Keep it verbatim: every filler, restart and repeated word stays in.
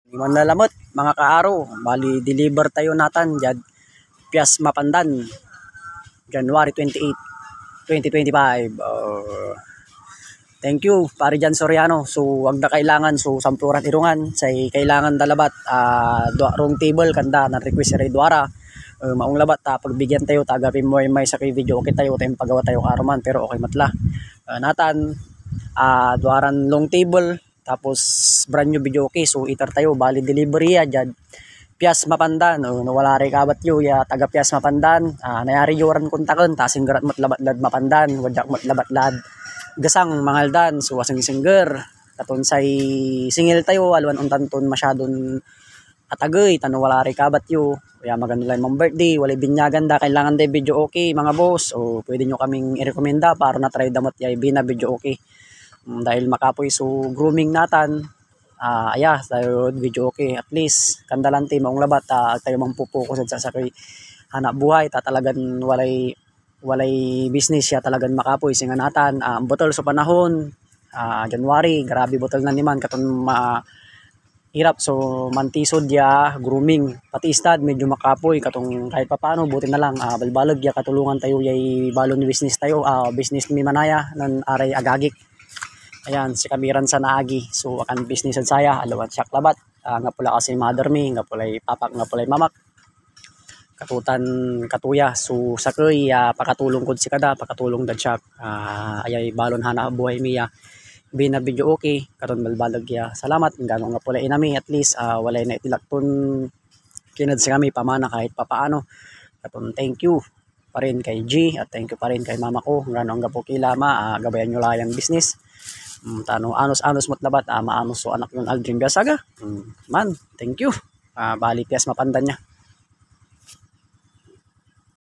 Manlalamet, mga kaaro, bali deliver tayo natan diad Pias Mapandan, January twenty-eight, twenty twenty-five. Uh, thank you, Pare Jan Soriano. So, agda kailangan so samploran irungan, say kailangan da labat, ah, dua, round table, kanda nan request iray duara. Uh, maong labat, ah, pagbigyan tayo, ta agapi mo may sakey video okay tayo, tayo pagawa tayo karuman, pero okay met la. Uh, natan, ah, duaran long table, tapos brand new video okay, so iter tayo, bali delivery ya diad Pias Mapandan. O, no wala ray kabat yo ya taga Pias Mapandan, ah, nayari yo ran kontaken, ta asingger ak met labat lad Mapandan, wadya ak met labat lad Gasang, Mangaldan, so asingger. Katon say singil tayo, aliwan ontan ton masyadon atagey, ta no wala ray kabat yo, ya magano lay man-birthday, walay binyagan da, kailangan day video okay, mga boss, o pwede nyo kaming irekomenda para na-try da met yay Bina video okay. Mm, dahil makapoy so grooming natan, ah, aya, tayo video okay. At least, kanda lanti, maong labat, ah, ag tayo mampopokus ed sasakey hanap buhay, ta talagan walay, walay business ya talagan makapoy, singa natan, ah, betel so panahon, ah, January, grabe betel na niman, katon ma-, irap so mantisod ya grooming. Pati istad, medyo makapoy, katon kahit papaano, buti na lang, ah, balbaleg ya katulongan tayo yay balon business tayo, ah, business mi manaya, nen aray agagik. Ayan, sikami ran sanaagi. So, akan business ed saya, aliwan siak labat. Ah, anggapo la kasi mother mi, anggapo lay papak, anggapo lay mamak. Katutan, katuya. So, sakey ya pakatulong kod sikada, pakatulong dad siak. Ah, ayay balon hanap buhay mi ya. Bina video okay, katon balbaleg ya. Salamat, anggano anggapo lay ina mi, at least, ah, walay naitilak ton kined sikami pamana kahit papaano. Katon thank you pa rin kay G, at thank you pa rin kay mama ko. Anggano anggapo ki la, ma, ah, gabayan yo la yan business. Mm, ta no anos-anos met labat, ah, maanos so anak yon Aldrin Biasaga. Mm, man, thank you. Ah, bali, Pias Mapandan ya.